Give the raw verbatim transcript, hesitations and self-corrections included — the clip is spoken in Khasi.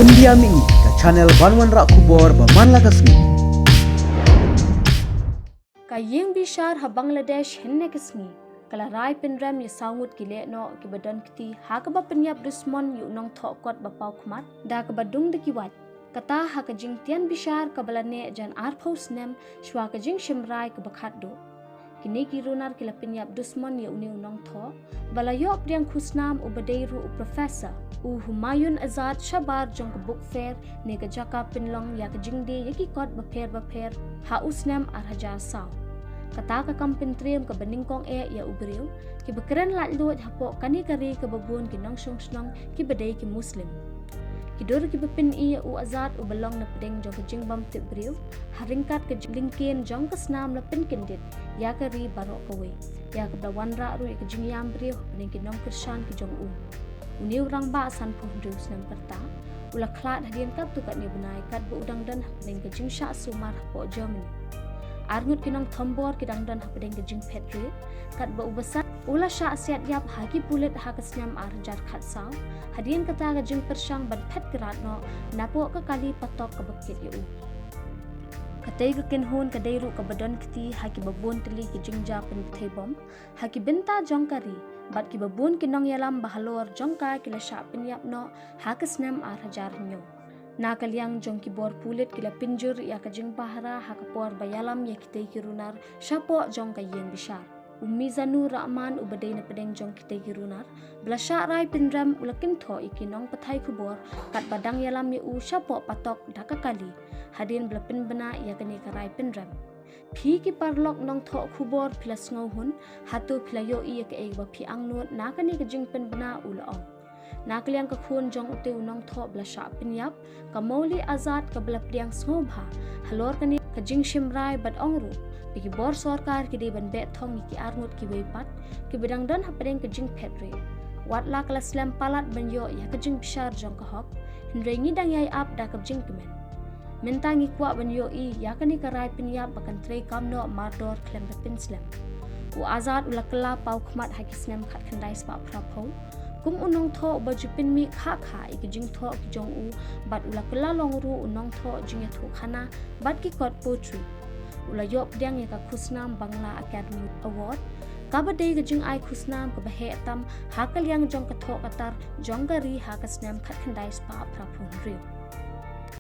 India Mini, ka channel ban wanrah khubor ba man la ka sngi. Ka ïing bishar ha Bangladesh hynne ka sngi ka la rai pynrem ïa saw ngut ki lehnoh kiba don kti ha kaba pynïap dusmon ïa u nongthoh kot ba paw khmat da kaba dung da ki wait. Kata ha ka jingtian bishar kaba la neh jan arphew snem shuwa ka jingshim rai kaba khatduh. Kine ki runar ki la pynïap dusmon ïa une u nongthoh ba la ïoh pdiang khusnam uba dei ruh u professor, u Humayun Azad, shabar jong ka Book Fair, ne ka jaka pynlong ïa ka jingdie ïa ki kot bapher bapher ha u snem ar hajar saw. Kata ka kam pyntriem kaba nyngkong eh ïa u briew, kiba kren laitluid hapoh kane ka ri kaba bun ki nongshong shnong kiba dei ki Muslim. Ki dur kiba pyni ïa u Azad uba long na pdeng jong ka jingbym tip briew ha ryngkat ka jinglyngkhein jong ka snam la pynkyndit ïa ka ri baroh kawei, ïa kaba la wanrah ruh ïa ka jingïam briew hapdeng ki nongkyrshan ki jong u. Une u rangbah sanphew hynriew snem ka rta u la khlad hadien katto katne bnai katba u dang don hapdeng ka jingshah sumar hapoh Germany. Arngut ki nongthombor ki dang don hapdeng ka jingphet rieh, katba uba san u la shah siat ïap ha ki pulit ha ka snem ar hajar khatsaw hadien kata ka jingpyrshang ban phet krad noh napoh ka kali patok kaba kit ïa u. Katei ka kynhun ka dei ruh kaba don kti ha kiba bun tylli ki jingjia pynbthei bom ha ki bynta jong ka ri, bad kiba bun ki nongïalam ba halor jong ka ki la shah pynïap noh ha ka snem ar hajar hynñiew. Na ka liang jong ki bor pulit ki la pynjur ïa ka jingpahara ha ka por ba ïalam ïa kitei ki runar shapoh jong ka ïing bishar. U Mizanur Rahman uba dei na pdeng jong kitei ki runar ba la shah rai pynrem u la kynthoh ïa ki nongpathai khubor katba dang ïalam ïa u shapoh patok da ka kali hadien ba la pynbna ïa kane ka rai pynrem. Phi ki paralok nongthoh khubor phi la sngewhun, hato phi la ïohi ïa kaei ba phi angnud na kane ka jingpynbna, u la ong. Na ka liang ka khun jong utei u nongthoh ba la shah pynïap, ka Mowli Azad, kaba la pdiang sngewbha halor kane ka jingshim rai bad ong ruh ba ki bor sorkar ki dei ban beh thong ïa ki arngut kiwei pat kiba dang don hapdeng ka jingphet rieh. Watla ka la slem palat ban ïoh ïa ka jingbishar jong ka hok, hynrei ngi dang ïai ap da ka jingkmen. Mynta ngi kwah ban ïohi ïa kane ka rai pynïap ba kan trei kam noh mardor khlem da pynslem. U Azad u la kylla paw khmat ha ki snem khatkhyndai spah phraphew kum u nongthoh uba ju pynmih kha kha ïa ki jingthoh ki jong u, bad u la kylla long ruh u nongthoh jingïathuhkhana bad ki kot poetry. U la ïoh pdiang ïa ka khusnam Bangla Academy Award, kaba dei ka jingai khusnam kaba heh tam ha ka liang jong ka thoh ka tar jong ka ri ha ka snem khatkhyndai spah phraphew hynriew.